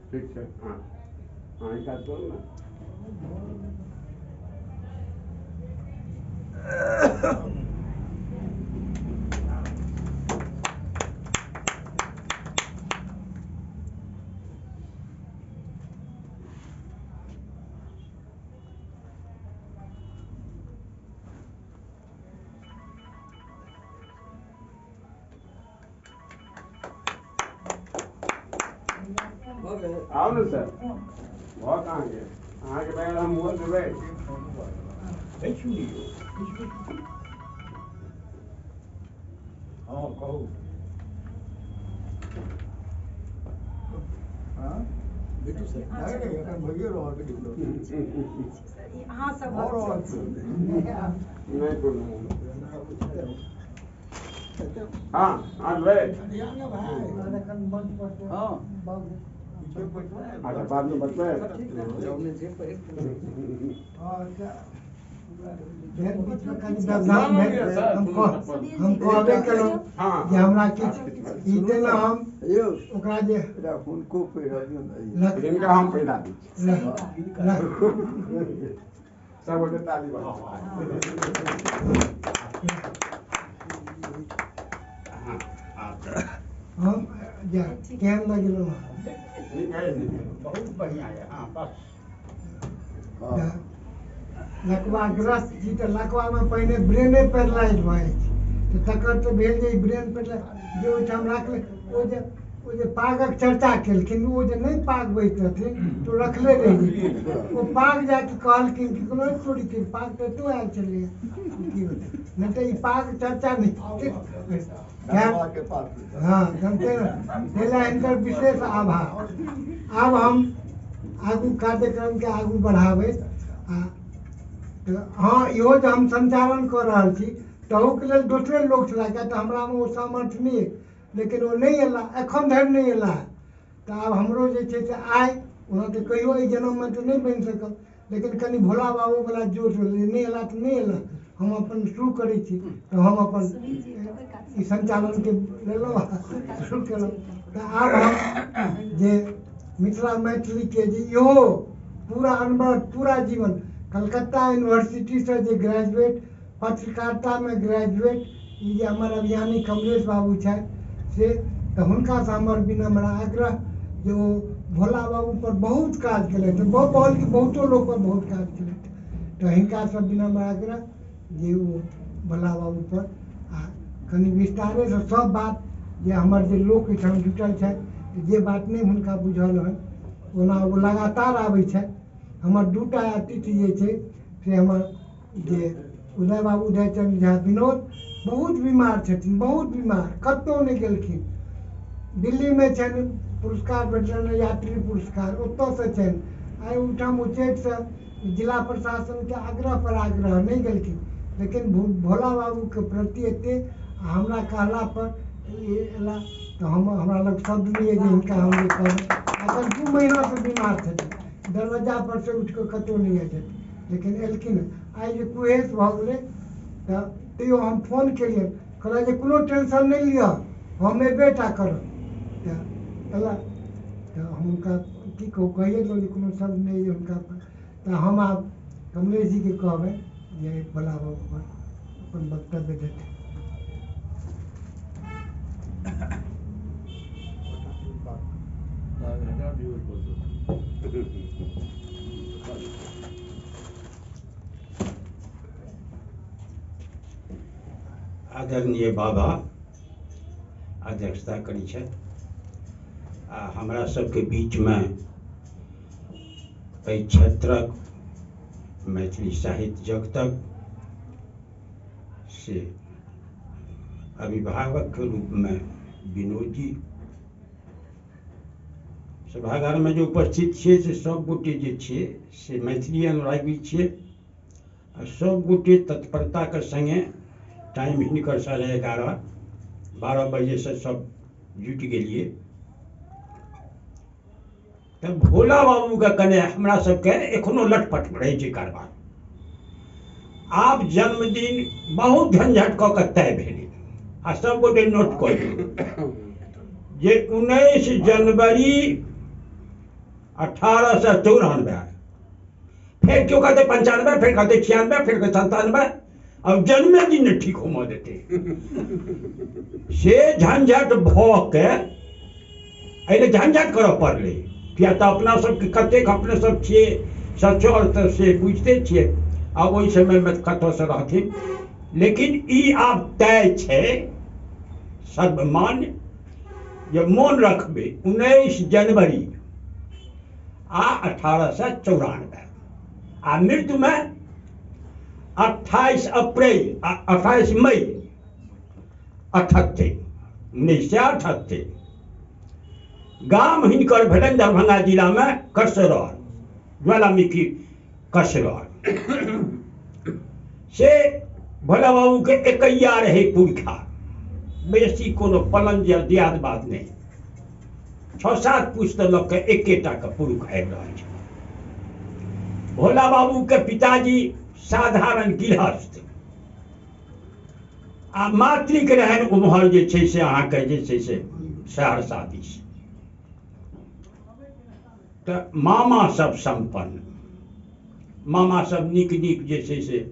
ठीक छै। हँ हँ, ई काज करू ने। आउ ने सर, भऽ कहाँ गेल? अहाँके बगैर हम मुँह देबै? हँ, कहू। हँ बिट्टू सर, नहि नहि, एखन भइए रहल छै। अहाँ सब भऽ रहल छै। नहि कोनो। हँ हँ, लेबै। हँ। अच्छा, बादमे बतबै। बीचमे कनि व्यवधान भेल। हम कहबे केलहुँ जे हमरा किछु ई देना, हम यौ ओकरा जे एकटा हुनको पहिरबियौ ने। हिनका हम पहिरा दै छी। सब गोटे ताली बजाउ। हँ, आब हम जे केहन लगलहुँ? नीक है, नीक है। बहुत बढ़िया है। हाँ, बस। हँ। लकवाग्रस्त छी तऽ लकवामे पहिने ब्रेने पैरालाइज भऽ जाइ छै, तऽ तकर तऽ भेल जे ई ब्रेन पैरालाइज जे ओहिठाम राखले, ओ जे पागक चर्चा केलखिन, ओ जे नहि पाग बैठतथिन तऽ ओ रखले रहि जेतै। ओ पाग जाके कहलखिन कि कोनो चोरी के पाग तऽ एतौ आयल छलैए की होतै, नहि तऽ ई पाग चर्चा नहि। खैर, के पात्र। हँ, ताहि लए हिनकर विशेष आभार। आब हम आगू कार्यक्रमके आगू बढ़ाबैत आ तऽ हँ, इहो जे हम सञ्चालन कऽ रहल छी, तहूके लेल दोसरे लोक छलै, किएक तऽ हमरामे ओ सामर्थ्य नहि अइ, लेकिन ओ नहि अयला, एखन धरि नहि अयला। तऽ आब हमरो जे छै से आइ ओना तऽ कहियो एहि जनममे तऽ नहि बनि सकल, लेकिन कनि भोला बाबूवला जोश भेलै, नहि अयला तऽ नहि अयला, हम अपन शुरू करै छी। तऽ हम अपन ई सञ्चालनके लेलहुँ आ शुरू केलहुँ। तऽ आब हम जे मिथिला मैथिलीके जे इहो पूरा अनवरत पूरा जीवन कलकत्ता यूनिवर्सिटीसँ जे ग्रेजुएट, पत्रकारितामे ग्रेजुएट, ई जे हमर अभियानी कमलेश बाबू छथि से, तऽ हुनकासँ हमर विनम्र आग्रह जे ओ भोला बाबूपर बहुत काज केलथि, बहुत बहुत कि बहुतो लोकपर बहुत काज केलथि, तऽ हिनकासँ विनम्र आग्रह जे ओ भोला बाबूपर आ कनि विस्तारेसँ सब बात, जे हमर जे लोक एहिठाम जुटल छथि, जे बात नहि हुनका बुझल हन। ओना ओ लगातार आबै छथि। हमर दूटा अतिथि जे छै से हमर जे उदय बाबू, उदयचंद्र झा विनोद, बहुत बीमार छथिन, बहुत बीमार, कतहु नहि गेलखिन। दिल्लीमे छनि, पुरस्कार भेटलनि यात्री पुरस्कार, ओतऽसँ छनि। आइ ओहिठाम उच्चैठसँ जिला प्रशासनके आग्रह पर आग्रह, नहि गेलखिन, लेकिन भोला बाबूके प्रति एते आ हमरा कहला पर एला, तऽ हम हमरा लग शब्द नहि अइ जे हिनका हम जे कहबै। एखन 2 महीनासँ बीमार छथिन, दरवाजा पर से उठि कऽ कतहु नहि जाइ छथिन, लेकिन एलखिन। आइ जे कुहेस भऽ गेलै तऽ तैयो हम फोन केलियनि, कहलक जे कोनो टेंशन नहि लिअ, हम एबे टा करब। तऽ एला, तऽ हम हुनका की कहू, कहिए देलहुँ जे कोनो शब्द नहि अइ हुनका पर। तऽ हम आब कमलेश जीके कहबै जे भोला बाबू पर अपन वक्तव्य देथिन। आदरणीय बाबा अध्यक्षता करै छथि आ हमरा सबके बीचमे एहि क्षेत्रक मैथिली साहित्य जगतक से अभिभावकके रूपमे विनोद जी, सभागारमे जे उपस्थित छियै से सब गोटे जे छियै से मैथिली अनुरागी छियै आ सब गोटे तत्परताके सङ्गे टाइम हिनकर 11:30, 12 बजेसँ सब जुटि गेलियै। तऽ भोला बाबूके कने हमरा सबके एखनो लटपट रहै छै कारबार। आब जन्मदिन बहुत झंझट कऽ के तय भेलै आ सब गोटे नोट कऽ लियौ जे 19 जनवरी 1894, फेर क्यों कहते 95, फिर कहते 96, फिर कहते 97, अब जन्मे दिन ठीक होमऽ देते। से झंझट भऽ के एहि झंझट करऽ पड़लै, किया तऽ अपना सबके कतेक अपने सब छियै सचोर तऽ से बुझिते छियै, आ ओहि समयमे कतऽसँ रहथिन। लेकिन ई आब तय छै सर्वमान्य जे मोन रखबै 19 जनवरी आ 1894 आ मृत्युमे 28 अप्रैल 28 मई 78 1978। गाम हिनकर भेलनि दरभंगा जिलामे कसरौर, ज्वालामुखी कसरौर। से भोला बाबूके एकैया रहै पुरखा, बेसी कोनो पलन दियाद बात नहि, 6-7 पुस्त लऽ कऽ एकेटाके पुरुख आबि रहल छै। भोला बाबूके पिताजी साधारण गृहस्थ आ मातृक रहनि उम्हर जे छै से अहाँके जे छै से सहरसा दिस। तऽ मामा सब सम्पन्न, मामा सब नीक नीक जे छै से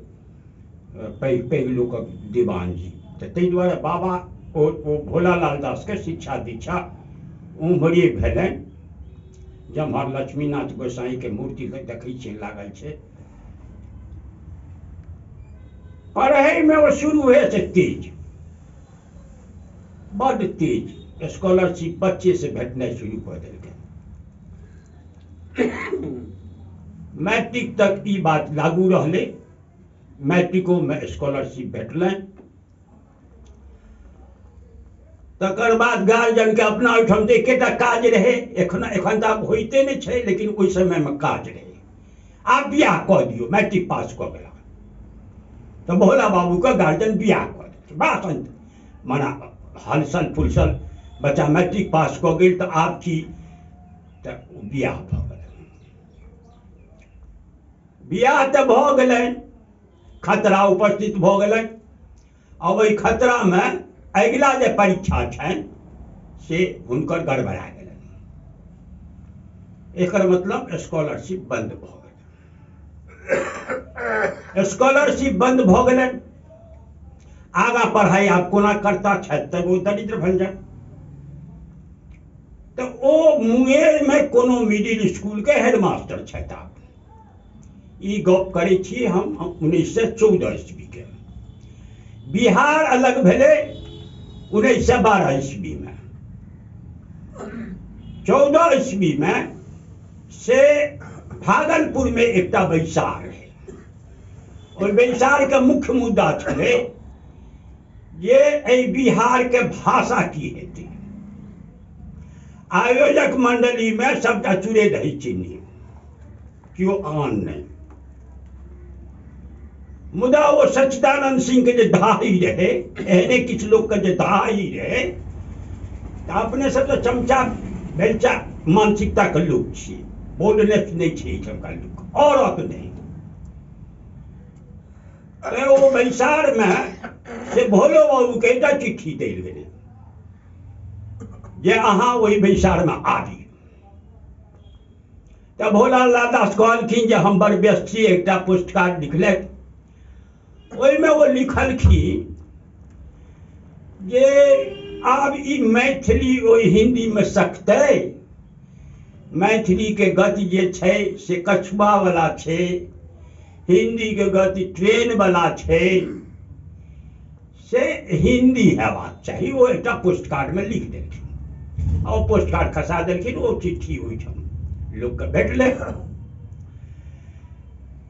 पैघ पैघ लोकक दीवान जी, तऽ ताहि दुआरे बाबा ओ भोलालाल दासके शिक्षा दीक्षा उम्हरे भेलनि, जम्हर लक्ष्मीनाथ गोसाईके मूर्ति देखै छियै लागल छै। पढ़ैमे ओ शुरूएसँ तेज, बड्ड तेज, स्कॉलरशिप बच्चेसँ भेटनाइ शुरू कऽ देलकै। मैट्रिक तक ई बात लागू रहलै, मैट्रिकोमे स्कॉलरशिप भेटलनि। तकर बाद गार्जियनके अपना ओहिठाम तऽ एकेटा काज रहै, एखन एखन तऽ आब होइते नहि छै, लेकिन ओहि समयमे काज रहै, आब बियाह कऽ दियौ। मैट्रिक पास कऽ गेला तऽ भोला बाबूके गार्जियन बियाह कऽ देलकै। बड़ा मना हलसल फुलसल बच्चा मैट्रिक पास कऽ गेल तऽ आब की, तऽ बियाह भऽ गेलै। बियाह तऽ भऽ गेलनि, खतरा उपस्थित भऽ गेलनि। आ ओहि खतरामे अगिला जे परीक्षा छनि से हुनकर गड़बड़ा गेलनि, एकर मतलब स्कॉलरशिप बन्द भऽ गेल। स्कॉलरशिप बन्द भऽ गेलनि, आगाँ पढ़ाइ आब कोना करता, छथि तऽ ओ दरिद्र भंजन। तऽ ओ मुंगेरमे कोनो मिडिल स्कूलके हेडमास्टर छथि। आब ई गप करै छी हम 1914 ईस्वीके। बिहार अलग भेलै 1912 ईस्वीमे। 14 ईस्वीमे से भागलपुरमे एकटा बैसार रहै। ओहि बैसारके मुख्य मुद्दा छलै जे एहि बिहारके भाषा की हेतै। आयोजक मंडलीमे सबटा चूड़े दही चीनी, केओ आन नहि। मुदा ओ सच्चिदानंद सिंह के जे धाही रहे, एहने किछु लोकके जे धाही रहे, तऽ अपने सब तऽ चमचा बेलचा मानसिकताके लोक छियै, बोल्डनेस नहि छै एहिठामका लोक, औरत नहि। अरे ओ बैसारमे से भोलो बाबूके एकटा चिट्ठी देल गेलै जे अहाँ ओहि बैसारमे आबी। तऽ भोला लाल दास कहलखिन जे हम बड़ व्यस्त छी, एकटा पोस्ट कार्ड लिखलथि। ओहिमे ओ लिखलखिन जे आब ई मैथिली ओहि हिन्दीमे सकतै, मैथिलीके गति जे छै से कछुआवला छै, हिन्दीके गति ट्रेनवला छै, से हिन्दी हेबाक चाही। ओ एकटा पोस्ट कार्डमे लिख देलखिन आ ओ पोस्ट कार्ड खसा देलखिन। ओ चिट्ठी ओहिठाम लोकके भेटलै।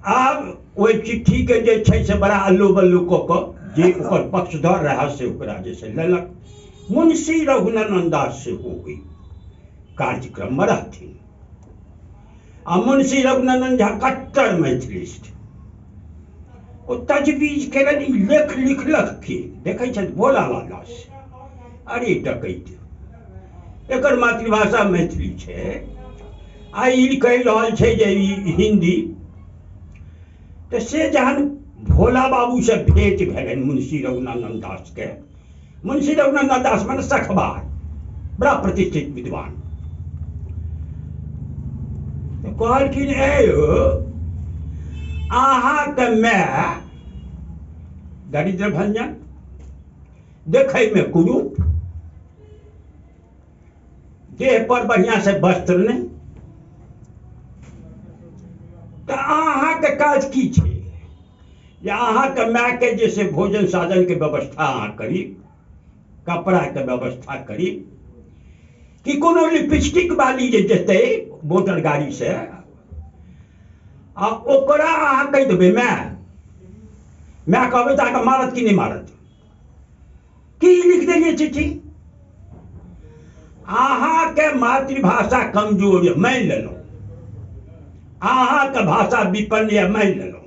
आब ओहि चिट्ठीके जे छै से बड़ा अल्लू बल्लू कऽ कऽ जे ओकर पक्षधर रहए से ओकरा जे छै लेलक। मुंशी रघुनन्दन दास सेहो ओहि कार्यक्रममे रहथिन आ मुंशी रघुनन्दन झा कट्टर मैथिलिस्ट। ओ तजवीज केलनि, ई लेख लिखलक के देखै छथि भोला लाल दास, अरे डकैत, एकर मातृभाषा मैथिली छै आ ई कहि रहल छै जे ई हिन्दी। तऽ से जहन भोला बाबूसँ भेंट भेलनि मुंशी रघुनंदन दासके। मुंशी रघुनंदन दास माने सखबार, बड़ा प्रतिष्ठित विद्वान। तऽ कहलखिन ए यौ अहाँके माय दरिद्र भंजन, देखैमे कुरूप, देह पर बढ़िया से वस्त्र नहि, तऽ अहाँके काज की छै जे अहाँके मायके जे से भोजन साजनके व्यवस्था अहाँ करी, कपड़ाके व्यवस्था करी, कि कोनो लिपस्टिक वाली जे जेतै मोटर गाड़ी से आ ओकरा अहाँ कहि देबै माय, माय कहबै तऽ अहाँके मारत कि नहि मारत? की लिख देलियै चिट्ठी? अहाँके मातृभाषा कमजोर यऽ मानि लेलहुँ, अहाँके भाषा विपन्न यऽ मानि लेलहुँ,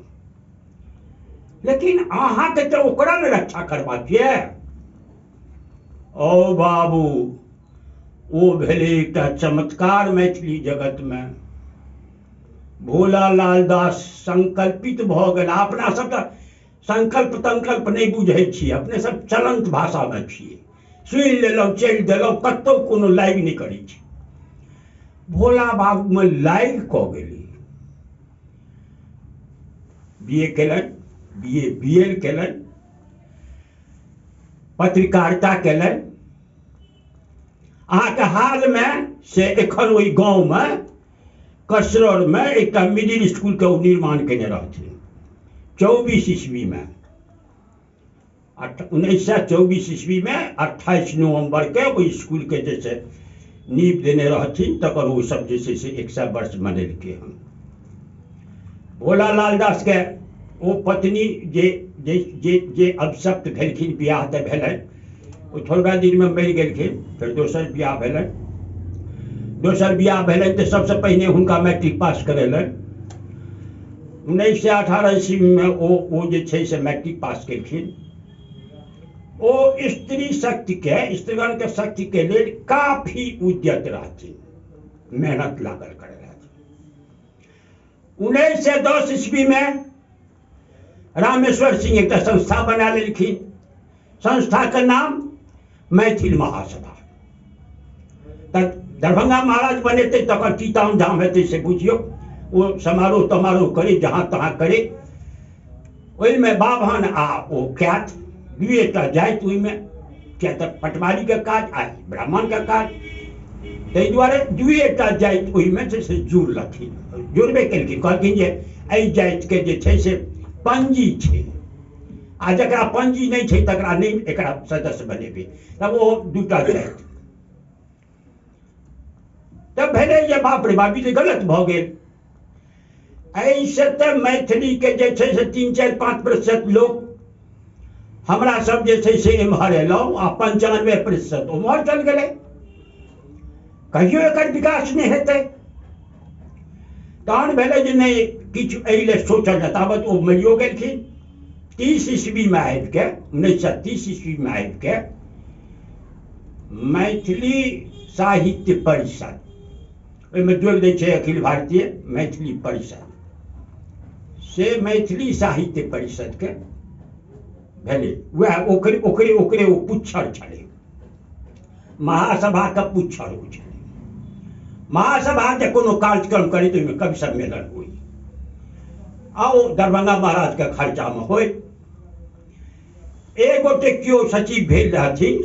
लेकिन अहाँके तऽ ओकरा ने रक्षा करबाक यऽ। ओ बाबू, ओ भेलै एकटा चमत्कार मैथिली जगतमे। भोला लाल दास संकल्पित भऽ गेल। अपना सब तऽ संकल्प तंकल्प नहि बुझै छियै, अपने सब चलंत भाषामे छियै, सुनि लेलहुँ चलि देलहुँ, कतहु कोनो लागि नहि करै छै। भोला बाबूमे लागि कऽ गेलै। बी ए केलनि, बी ए बी एल केलनि, पत्रकारिता केलनि। अहाँके हालमे से एखन ओहि गाँवमे कसररमे एकटा मिडिल स्कूलके ओ निर्माण केने रहथिन 24 ईस्वीमे, 1924 ईस्वीमे 28 नवम्बरके ओहि स्कूलके जे छै नींव देने रहथिन, तकर ओ सब जे छै से 100 वर्ष मनेलकै हन। भोला लाल दासके ओ पत्नी जे जे जे जे अभिशप्त भेलखिन, बियाह तऽ भेलनि, ओ थोड़बा दिनमे मरि गेलखिन। फेर दोसर बियाह भेलनि, दोसर बियाह भेलनि तऽ सबसँ पहिने हुनका मैट्रिक पास करेलनि। 1918 ईस्वीमे ओ जे छै से मैट्रिक पास केलखिन। ओ स्त्री शक्तिके, स्त्रीगणके शक्तिके लेल काफी उद्यत रहथिन, मेहनत लागल करै रहथिन। 1910 ईस्वीमे रामेश्वर सिंह एकटा संस्था बना लेलखिन, संस्थाके नाम मैथिल महासभा। तऽ दरभंगा महाराज बनेतै तकर की ताम झाम हेतै से बुझियौ। ओ समारोह तमारोह करै, जहाँ तहाँ करै, ओहिमे बाभन आ ओ कैथ दुएटा जाति ओहिमे, किया तऽ पटवारीके काज आ ब्राह्मणके काज, ताहि दुआरे दुएटा जाति ओहिमे जे से जुड़लखिन, जुड़बे केलखिन। कहलखिन जे एहि जातिके जे छै से पंजी छै आ जकरा पंजी नहि छै तकरा नहि एकरा सदस्य बनेबै, तब ओ दूटा जाति। तब भेलै जे बाप रे बाप, ई तऽ गलत भऽ गेल। एहिसँ तऽ मैथिलीके जे छै से 3, 4, 5% लोक हमरा सब जे छै से एम्हर एलहुँ आ 95% ओम्हर चलि गेलै, कहियो एकर विकास नहि हेतै। तहन भेलै जे नहि किछु एहि लए सोचल जाय। ताबत ओ मरियो गेलखिन। 30 ईस्वीमे आबिके, 1930 ईस्वीमे आबिके मैथिली साहित्य परिषद, ओहिमे जोड़ि दै छै अखिल भारतीय मैथिली परिषद, से मैथिली साहित्य परिषदके भेलै। वएह ओकरे ओकरे ओकरे ओ पुच्छर छलै, महासभाके पुच्छर ओ छलै। महासभा जे कोनो कार्यक्रम करै तऽ ओहिमे कवि सम्मेलन होइ आ ओ दरभंगा महाराजके खर्चामे होइ। एक गोटे केओ सचिव भेल रहथिन,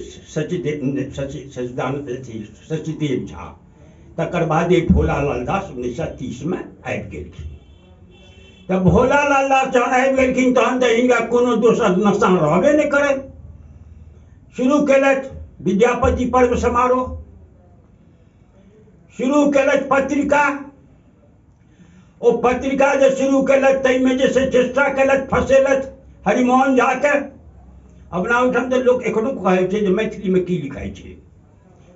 सचिदेव झा, तकर बादे भोला लाल दास 1930मे आबि गेलखिन। तऽ भोला लाल दास जहन आबि गेलखिन तहन तऽ हिनका कोनो दोसर नशा रहबे नहि करनि। शुरू केलथि विद्यापति पर्व समारोह, शुरू केलथि पत्रिका। ओ पत्रिका जे शुरू केलथि ताहिमे जे से चेष्टा केलथि, फँसेलथि हरिमोहन झाके। अपना ओहिठाम तऽ लोक एखनो कहै छै जे मैथिलीमे की लिखाइ छै,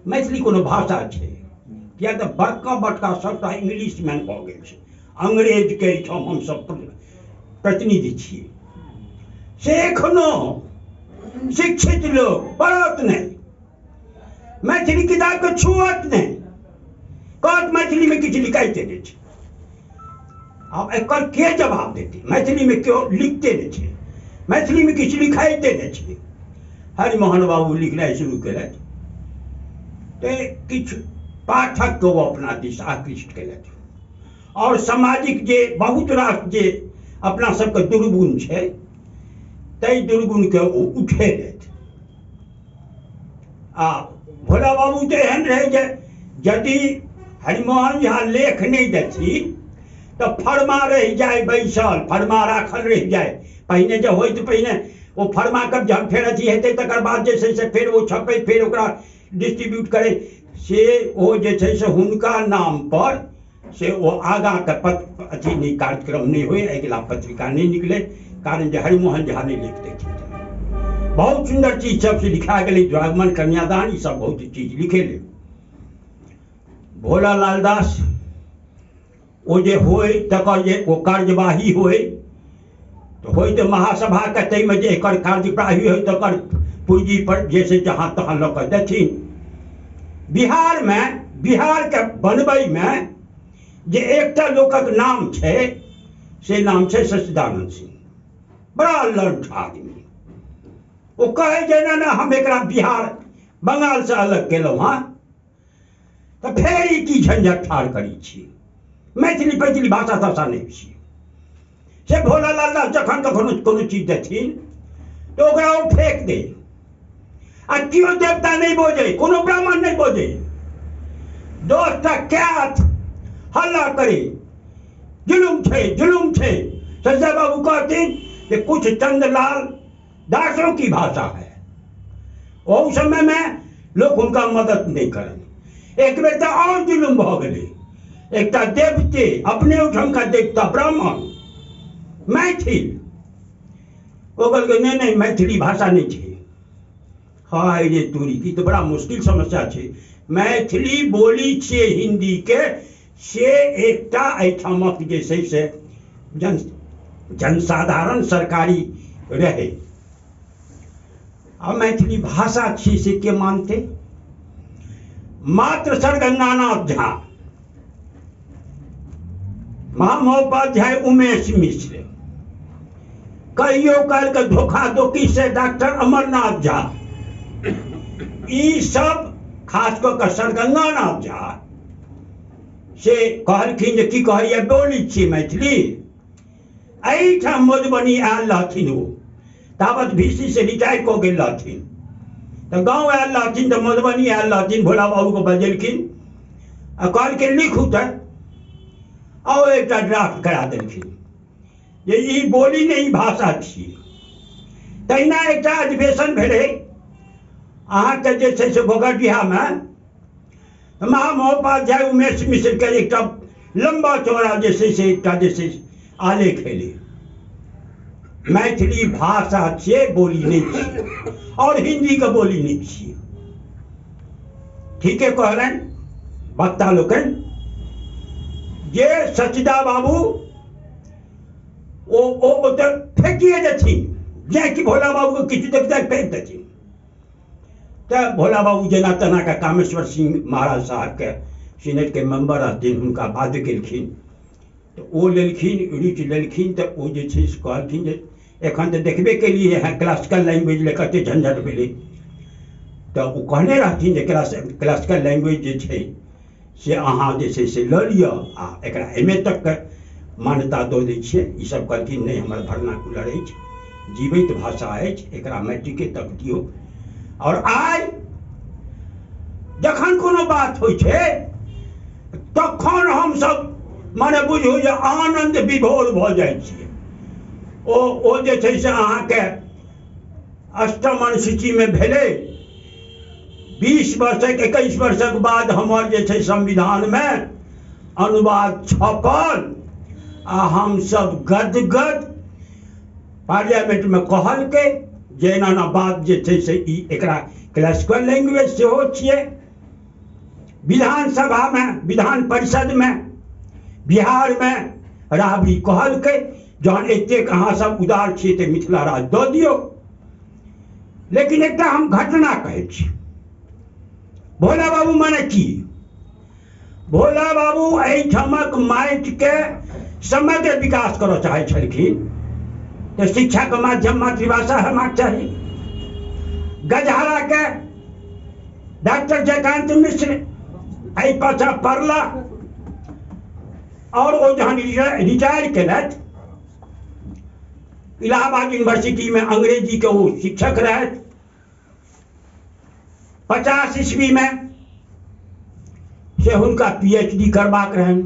मैथिली कोनो भाषा छै? किया तऽ बड़का बड़का सबटा इंग्लिश मैन भऽ गेल छै, अंग्रेजके एहिठाम हमसब प्रतिनिधि छियै। से एखनो शिक्षित लोक पढ़त नहि, मैथिली किताबके छुअत नहि, कहत मैथिलीमे किछु लिखाइते नहि छै। आब एकर के जवाब देतै? मैथिलीमे केओ लिखते नहि छै, मैथिलीमे किछु लिखाइते नहि छै। हरिमोहन बाबू लिखनाइ शुरू केलथि तऽ किछु पाठकके ओ अपना दिस आकृष्ट केलथि। आओर सामाजिक जे बहुत रास जे अपना सबके दुर्गुण छै, ताहि दुर्गुणके ओ उठेलथि। आ भोला बाबू तऽ एहन रहै जे यदि हरिमोहन झा लेख नहि देथिन तऽ फरमा रहि जाय बैसल, फरमा राखल रहि जाय। पहिने जे होइत, पहिने ओ फरमाके जहन फेर अथी हेतै तकर बाद जे छै से फेर ओ छपै, फेर ओकरा डिस्ट्रीब्यूट करै, से ओ जे छै से हुनका नामपर से ओ आगाँके अथी नहि, कार्यक्रम नहि होइ, अगिला पत्रिका नहि निकलै, कारण जे हरिमोहन झा नहि लिख दैथिन। बहुत सुन्दर चीज सब से लिखा गेलै, द्रागमन कन्यादान ई सब बहुत चीज लिखेलै। भोला लाल दास ओ जे होइ तकर जे ओ कार्यवाही होइ तऽ होइ तऽ महासभाके ताहिमे जे एकर कार्यवाही होइ तकर पूँजी पर जे छै जहाँ तहाँ लऽ कऽ देथिन। बिहारमे, बिहारके बनबैमे जे एकटा लोकक नाम छै से नाम छै सच्चिदानंद सिंह। बड़ा लंठ आदमी। ओ कहै जे नहि नहि हम एकरा बिहार बंगालसँ अलग केलहुँ हँ, तऽ फेर ई की झंझट ठाढ़ करै छी, मैथिली पैथिली भाषा ताषा नहि छी। से भोला लाल दास जखन कखनो कोनो चीज देथिन तऽ ओकरा ओ फेक दे, आ केओ देवता नहि बजै, कोनो ब्राह्मण नहि बजै, 10टा कैथ हल्ला करे, जुलुम छै जुलुम छै। सज्जा बाबू कहथिन जे कुछ चंदलाल दासों की भाषा है। ओहू समयमे लोक हुनका मदद नहि करनि। एक बेर तऽ आओर जुलुम भऽ गेलै, एकटा देवते अपने ओहिठामका देवता ब्राह्मण मैथिल, ओ कहलकै नहि नहि मैथिली भाषा नहि छै। हाय रे तोरी, ई तऽ बड़ा मुश्किल समस्या छै। मैथिली बोली छियै हिन्दीके, से एकटा एहिठामक जे छै से जनसाधारण सरकारी रहै। आ मैथिली भाषा छी से के मानतै? मात्र सर गंगानाथ झा, महामहोपाध्याय उमेश मिश्र, कहियो कालके धोखा धोखी से डॉक्टर अमरनाथ झा, ई सब खास कऽ कऽ सर गंगानाथ झा से कहलखिन जे की कहैया बोली छी मैथिली। एहिठाम मधुबनी आयल रहथिन ओ, तावत VC से रिटायर कऽ गेल रहथिन, तऽ गाँव आयल रहथिन, तऽ मधुबनी आयल रहथिन। भोला बाबूके बजेलखिन आ कहलखिन लिखू तऽ, आओर एकटा ड्राफ्ट करा देलखिन जे ई बोली नहि ई भाषा छी। तहिना एकटा अधिवेशन भेलै अहाँके जे छै से घोघरडीहामे, महामहोपाध्याय उमेश मिश्रके एकटा लम्बा चौड़ा जे छै से एकटा जे छै आलेख एलै, मैथिली भाषा छियै बोली नहि छियै, आओर हिन्दीके बोली नहि छियै। ठीके कहलनि वक्ता लोकनि जे सच्चिदा बाबू ओ ओतऽ फेकिए देथिन, जेँ कि भोला बाबूके किछु देखते फेक देथिन। तऽ भोला बाबू जेना तेना कऽ कामेश्वर सिंह महाराज साहबके सीनेटके मेम्बर रहथिन, हुनका बाध्य केलखिन, तऽ ओ लेलखिन, रुचि लेलखिन। तऽ ओ जे छै से कहलखिन जे एखन तऽ देखबे केलियै हँ क्लासिकल लैंग्वेज लए कते झंझट भेलै। तऽ ओ कहने रहथिन जे क्लासिकल लैंग्वेज जे छै से अहाँ जे छै से लऽ लिअ आ एकरा एम ए तकके मान्यता दऽ दै छियै। ईसब कहलखिन नहि, हमर वर्नाकुलर अछि, जीवैत भाषा अछि, एकरा मैट्रिके तक दियौ। आओर आइ जखन कोनो बात होइ छै तखन हमसब माने बुझू जे आनन्द विभोर भऽ जाइ छियै। ओ जे छै से अहाँके अष्टम अनुसूचीमे भेलै, 20 वर्षक 21 वर्षक बाद हमर जे छै संविधानमे अनुवाद छपल आ हमसब गदगद पार्लियामेंटमे कहलकै जे एना एना बात जे छै से ई एकरा क्लासिकल लैंग्वेज सेहो छियै। विधानसभामे, विधान परिषदमे बिहारमे राबड़ी कहलकै जहन एतेक अहाँ सब उदार छियै तऽ मिथिला राज दऽ दियौ। लेकिन एकटा हम घटना कहै छी, भोला बाबू माने की? भोला बाबू एहिठामक माटिके समग्र विकास करऽ चाहै छलखिन तऽ शिक्षाके माध्यम मातृभाषा हेबाक चाही। गजहराके डॉक्टर जयकांत मिश्र एहि पाछा पढ़ला और ओ जहन रिटायर केलथि, इलाहाबाद यूनिवर्सिटी में अंग्रेजी के ओ शिक्षक रहथि। 50 ईस्वी में से हुनका PhD करबाक रहनि।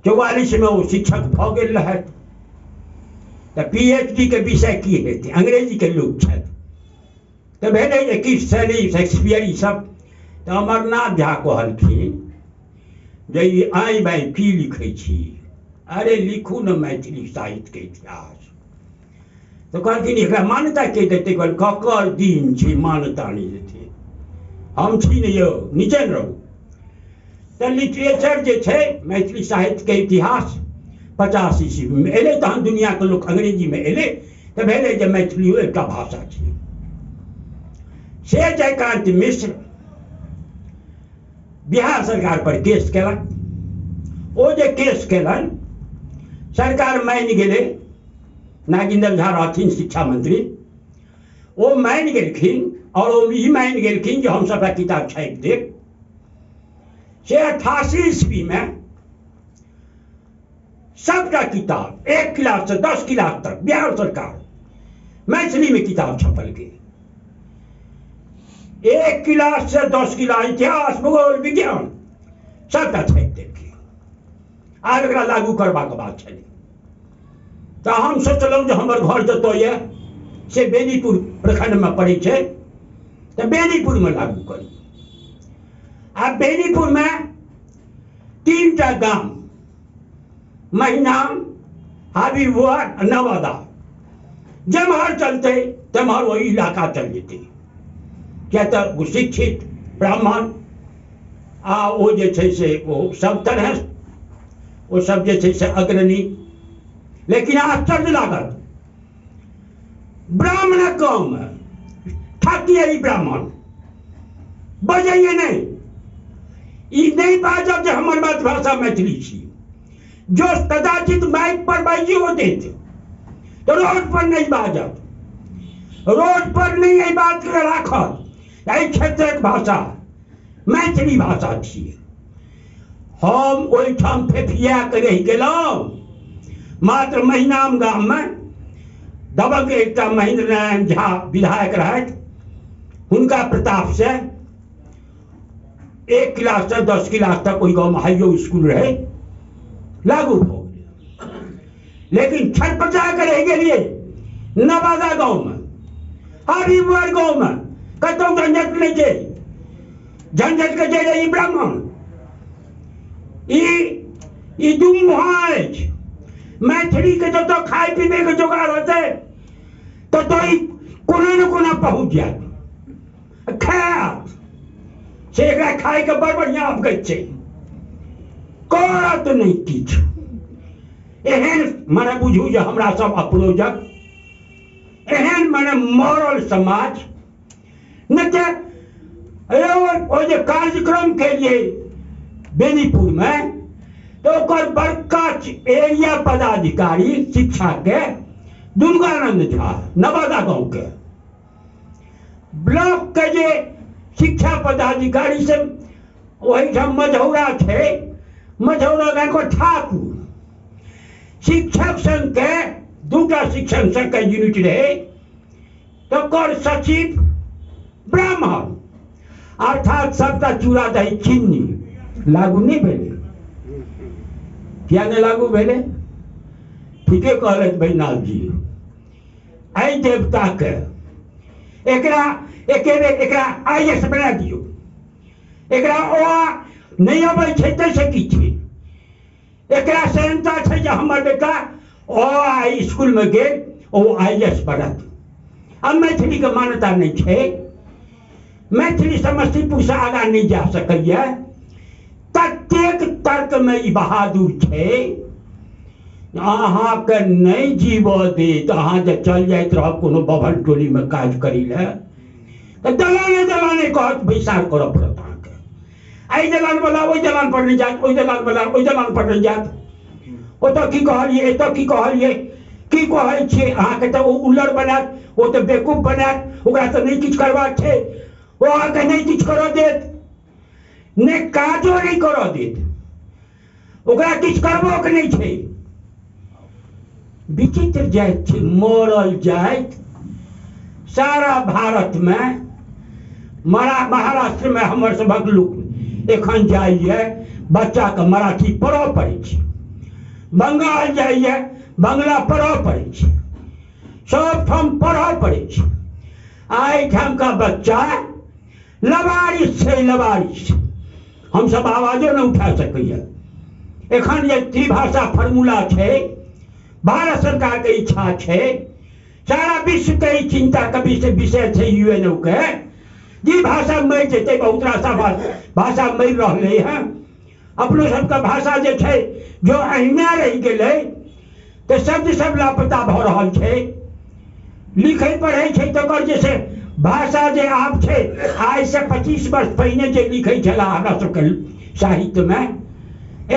44 में ओ शिक्षक भऽ गेल रहथि। तऽ PhD के विषय की हेतै? अंग्रेजी के लोक छथि। तऽ भेलै जे किछु शैली शेक्सपियर ई सब। तऽ अमरनाथ झा कहलखिन जे ई आइ बाइ की लिखै छी, अरे लिखू ने मैथिली साहित्यके इतिहास। तऽ कहलखिन एकरा मान्यता के देतै? कहल ककर दिन छै मान्यता नहि देतै, हम छी ने यौ, निचैन रहू। तऽ लिटरेचर जे छै मैथिली साहित्यके इतिहास 50 ईस्वीमे एलै, तहन दुनिआँके लोक अंग्रेजीमे एलै, तऽ भेलै जे मैथिलियो एकटा भाषा छै। से जयकांत मिश्र बिहार सरकार पर केस केलक। ओ जे केस केलनि, सरकार मानि गेलै। नागेन्द्र झा रहथिन शिक्षा मंत्री, ओ मानि गेलखिन और ओ ई मानि गेलखिन जे हम सबटा किताब छापि देब। से 88 ईस्वी में सबटा किताब 1 क्लास से 10 क्लास तक बिहार सरकार मैथिली में किताब छपलकै। 1 क्लास से 10 क्लास इतिहास भूगोल विज्ञान सबटा छापि देलखिन। आब एकरा लागू करबाक बात छलै। तऽ हम सोचलहुँ जे हमर घर जतऽ यऽ से बेनीपुर प्रखंडमे पड़ै छै, तऽ बेनीपुरमे लागू करी। आ बेनीपुरमे 3टा गाम, महिनाम, हाबीबुआ, नवादा, जेम्हर चलतै तेम्हर ओहि इलाका चलि जेतै। किया तऽ ओ शिक्षित ब्राह्मण आ ओ जे छै से ओ सब तरह ओ सब जे छै से अग्रणी। लेकिन आश्चर्य लागत, ब्राह्मणक गाँवमे ठाकिए ब्राह्मण बजैए नहि, ई नहि बाजब जे हमर मातृभाषा मैथिली छी। जो कदाचित माइक पर बाजियो देत तऽ रोड पर नहि बाजत, रोड पर नहि एहि बातके राखत एहि क्षेत्रक भाषा मैथिली भाषा छियै। हम ओहिठाम फेफिया कऽ रहि गेलहुँ। मात्र महिनाम गाममे दबंग एकटा महेंद्र नारायण झा विधायक रहथि, हुनका प्रताप से 1 क्लास से 10 क्लास तक ओहि गाँवमे हाइयो स्कूल रहै, लागू भऽ गेलै। लेकिन छटपटा कऽ रहि गेलियै नवादा गाँवमे, हाबीबुआर गाँवमे, कतहु झंझट नहि छै। झंझटके जड़ि ई ब्राह्मण, ई दू मुँहा अछि। मैथिलीके जतऽ खाय पीबैके जोगाड़ हेतै ततऽ ई कोना ने कोना पहुँच जायत, खायत से एकरा खायके बड़ बढ़िआँ अवगत छै, करत नहि किछु। एहन मने बुझू जे हमरा सब अप्रोजक, एहन मने मरल समाज। नहि तऽ ओ जे कार्यक्रम केलियै बेनीपुरमे, तऽ ओकर बड़का एरिया पदाधिकारी शिक्षाके दुर्गानंद झा नवादा गाँवके, ब्लॉकके जे शिक्षा पदाधिकारी से ओहिठाम मझौरा छै, मझौरा गाँवके ठाकुर। शिक्षक संघके 2टा शिक्षक संघके यूनिट रहै, तकर सचिव ब्राह्मण, अर्थात सबटा चूड़ा दही चीनी लागू नहि भेलै। किया नहि लागू भेलै? ठीके कहलथि बैनाथ जी, एहि देवताके एकरा एके बेर एकरा IS बना दियौ, एकरा ओ नहि अबै छै ताहिसँ की छै, एकरा सेहनता छै जे हमर बेटा ओ आई स्कूलमे गेल ओ IS बनत। आब मैथिलीके मान्यता नहि छै, मैथिली समस्तीपुरसँ आगाँ नहि जा सकैए। ततेक तर्कमे ई बहादुर छै, अहाँके नहि जीवऽ देत। अहाँ जे चल जाइत रहब कोनो बभन टोलीमे काज करै लए तऽ दलाने दलाने कहत बैसार करऽ पड़त अहाँके। एहि दलानवला ओहि दलान पर नहि जायत, ओहि दलानवला ओहि दलान पर नहि जायत। ओतऽ की कहलियै, एतऽ की कहलियै, की कहै छियै अहाँके तऽ ओ उल्लर बनायत, ओ तऽ बेवकूफ बनायत, ओकरा तऽ नहि किछु करबाक छै, ओ अहाँके नहि किछु करऽ देत, नहि काजो नहि करऽ देत, ओकरा किछु करबोके नहि छै। विचित्र जाति छै, मरल जाति। सारा भारतमे, महाराष्ट्रमे हमर सभक लोक एखन जाइए, बच्चाके मराठी पढ़ऽ पड़ै छै, बंगाल जाइए बंगला पढ़ऽ पड़ै छै, सबठाम पढ़ऽ पड़ै छै। आ एहिठामका बच्चा लवारिस छै, लवारिस। हमसब आवाजो नहि उठा सकैए। एखन जे त्रिभाषा फॉर्मूला छै, भारत सरकारके इच्छा छै, सारा विश्वके ई चिन्ताके विषय छै यूएनओ के, जे भाषा मरि जेतै, बहुत रास भाषा मरि रहलै हँ। अपनो सबके भाषा जे छै जो अहिना रहि गेलै तऽ शब्द सब लापता भऽ रहल छै। लिखै पढ़ै छै तकर जे से भाषा जे आब छै, आइसँ 25 वर्ष पहिने जे लिखै छलाह हमरा सबके साहित्यमे,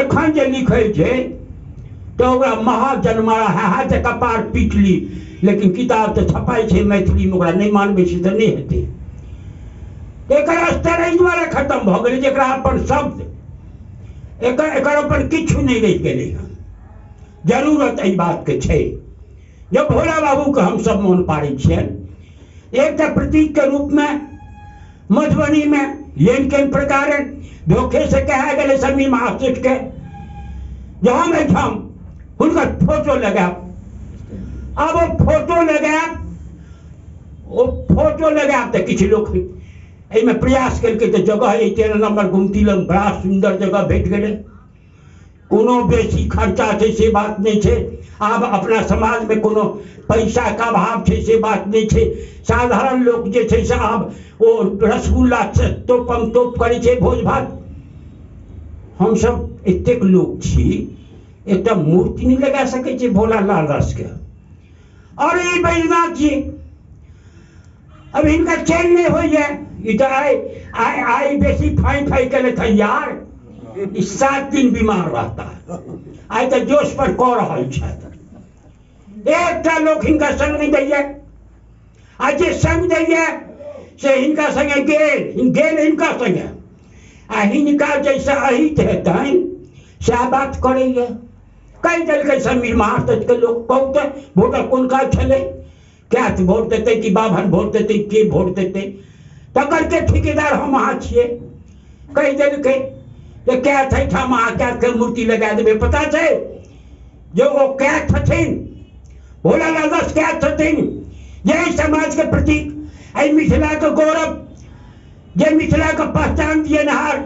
एखन जे लिखै छै तऽ ओकरा महाजनमारा हा तऽ कपार पीट ली, लेकिन किताब तऽ छपाइ छै मैथिलीमे, ओकरा नहि मानबै छै तऽ नहि हेतै। एकर स्तर एहि दुआरे खतम भऽ गेलै जे एकरा अपन शब्द, एकर अपन किछु नहि रहि गेलै हँ। जरूरत एहि बातके छै जे भोला बाबूके हमसब मोन पाड़ै छियनि एकटा प्रतीकके रूपमे। मधुबनीमे येन केन प्रकारे धोखे से कहा गेलै समीर महासेठके जे हम एहिठाम हुनकर फोटो लगायब। आब ओ फोटो लगायब, ओ फोटो लगायब तऽ किछु लोक एहिमे प्रयास केलकै तऽ जगह एहि 13 नम्बर गुमती लग बड़ा सुन्दर जगह भेट गेलै। कोनो बेसी खर्चा छै से बात नहि छै, आब अपना समाजमे कोनो पैसाके अभाव छै से बात नहि छै। साधारण लोक जे छै से आब ओ रसगुल्ला तोपम तोप करै छै भोज भात। हमसब एतेक लोक छी, एकटा मूर्ति नहि लगा सकै छी भोला लाल दासके। और ई बैजनाथ जी अब हिनका चैन नहि होइए, ई तऽ आइ आइ आइ बेसी फाइ फाइ केलथि हँ यार, ई 7 दिन बीमार रहता, आइ तऽ जोश पर कऽ रहल छथि। एकटा लोक हिनका संग नहि दैए, आ जे संग दैए से हिनका संगे गेल, गेल हिनका संगे, आ हिनका जैसे अहित हेतनि सएह बात करैए। कहि देलकै समीर महासेठके लोक, कहू तऽ भोटक कोन काज छलै, कैथ भोट देतै कि बाभन भोट देतै, के भोट देतै, तकर के ठिकेदार हम अहाँ छियै। कहि देलकै जे कैथ एहिठाम अहाँ कैथके मूर्ति लगा देबै। पता छै जे ओ कैथ छथिन, भोला लाल दास कैथ छथिन, जे एहि समाजके प्रतीक, एहि मिथिलाके गौरव, जे मिथिलाके पहचान दियनिहार,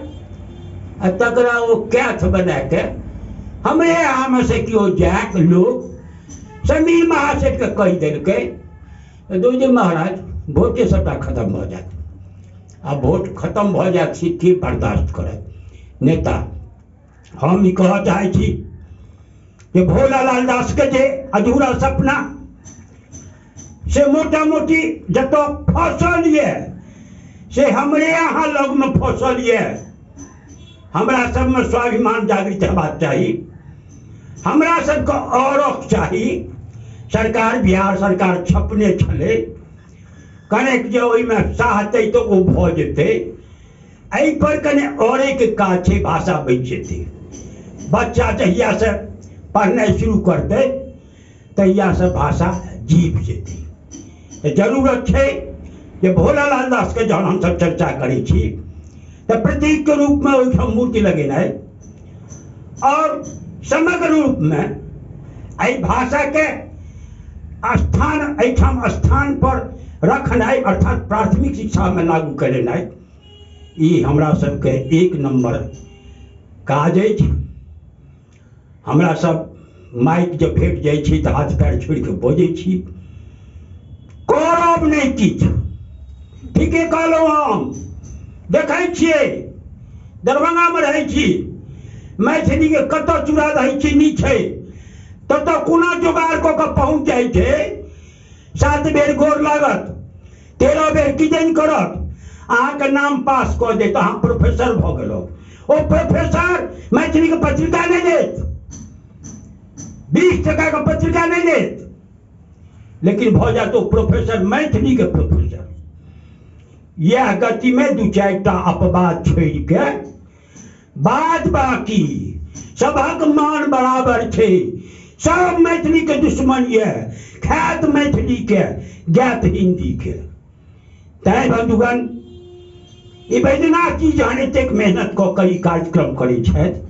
आ तकरा ओ कैथ बनाके हमरे अहाँमे से केओ जायत लोक समीर महासेठके कहि देलकै दो जे महाराज भोटे सबटा खतम भऽ जायत। आ भोट खतम भऽ जायत से के बर्दाश्त करत नेता। हम ई कहऽ चाहै छी जे भोला लाल दासके जे अधूरा सपना से मोटा मोटी जतऽ फसल यऽ से हमरे अहाँ लगमे फसल यऽ। हमरा सबमे स्वाभिमान जागृत हेबाक चाही, हमरा सबके औरक चाही। सरकार, बिहार सरकार छपने छलै कनेक जे ओहिमे चाहतै तऽ ओ भऽ जेतै। एहिपर कने औरेके काज छै, भाषा बचि जेतै। बच्चा जहियासँ पढ़नाइ शुरू करतै तहियासँ भाषा जीव जेतै। तऽ जरूरत छै जे भोला लाल दासके जहन हमसब चर्चा करै छी तऽ प्रतीकके रूपमे ओहिठाम मूर्ति लगेनाइ और समग्र रूपमे एहि भाषाके स्थान एहिठाम स्थान पर रखनाइ, अर्थात प्राथमिक शिक्षामे लागू करेनाइ, ई हमरा सबके 1 नम्बर काज अछि। हमरा सब माइक जब भेट जाइ छै तऽ हाथ पैर छोड़िके बजै छी, करब नहि किछु। ठीके कहलहुँ, हम देखै छियै दरभंगामे रहै छी, मैथिलीके कतऽ चूड़ा दही चीनी छै ततऽ कोना जोगाड़ कऽ कऽ पहुँच जाइ छै। 7 बेर गोर लागत, 13 बेर किदन करत, अहाँके नाम पास कऽ देत, अहाँ प्रोफेसर भऽ गेलहुँ। ओ प्रोफेसर मैथिलीके पत्रिका नहि देत, 20 टका के पत्रिका नहि लेत, लेकिन भऽ जायत ओ प्रोफेसर, मैथिली के प्रोफेसर। यह गतिमे 2-4 टा अपवाद छोड़िके बाद बाकी सबहक मान बराबर छै। सब मैथिली के दुश्मन ये, खायत मैथिली के, गायत हिंदी के। तैं बंधुगण, ई बैद्यनाथ जी जहन एतेक मेहनत कऽ कऽ ई कार्यक्रम करै छथि,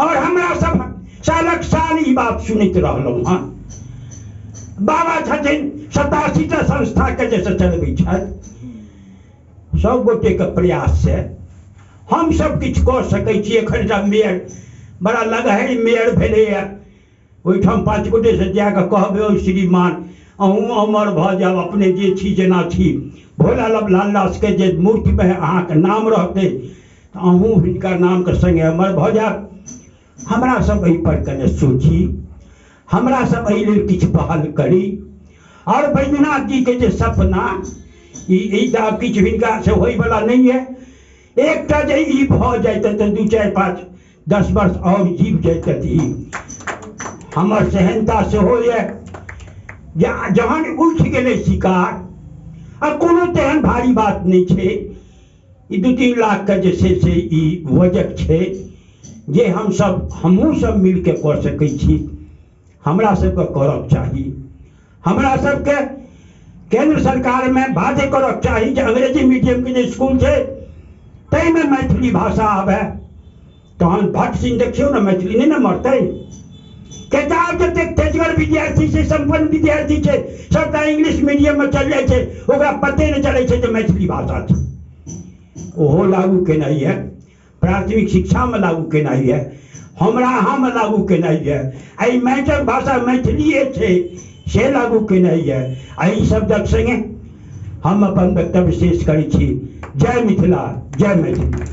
और हमरा सब सालक साल ई बात सुनैत रहलहुँ हँ। बाबा छथिन 87टा संस्था के जे चलबै छथि, सब गोटेके प्रयास से हम सब किछु कऽ सकै छी। एखन एकटा मेयर बड़ा लगहरि मेयर भेलैए, ओहिठाम 5 गोटेसँ जाकऽ कहबै, ओ श्रीमान अहूँ अमर भऽ जायब, अपने जे छी जेना छी, भोला लाल दासके जे मूर्तिमे अहाँके नाम रहतै तऽ अहूँ हिनका नामके सङ्गे अमर भऽ जायब। हमरा सब एहिपर कने सोची, हमरा सब एहि लेल किछु पहल करी। और बैद्यनाथ जी के जे सपना ई तऽ आब किछु हिनका से होइवला नहि यऽ। एकटा जे ई भऽ जैतै तऽ 2, 4, 5, 10 वर्ष और जीव जैतथि। हमर सेहनता सेहो यऽ जे जहन उठि गेलै शिकार, आ कोनो तेहन भारी बात नहि छै, ई 2-3 लाख के जे छै से ई बजट छै जे हमसब हमहूँ सब मिलके कऽ सकै छी। हमरा सबके करक चाही, हमरा सबके केंद्र सरकारमे बाध्य करक चाही जे अंग्रेजी मीडियमके जे स्कूल छै ताहिमे मैथिली भाषा आबै। तहन भट्ट सिंह देखियौ ने, मैथिली नहि ने मरतै। किताब जतेक तेजगर विद्यार्थी छै, सम्पन्न विद्यार्थी छै, सबटा इंग्लिश मीडियममे चलि जाइ छै, ओकरा पते नहि चलै छै जे मैथिली भाषा छै। ओहो लागू केनाइ यऽ, प्राथमिक शिक्षामे लागू केनाइ यऽ, हमरा अहाँमे लागू केनाइ यऽ। एहि मैचक भाषा मैथिलीए छै से लागू केनाइ यऽ। एहि शब्दक सङ्गे हम अपन वक्तव्य शेष करै छी। जय मिथिला, जय मैथिली।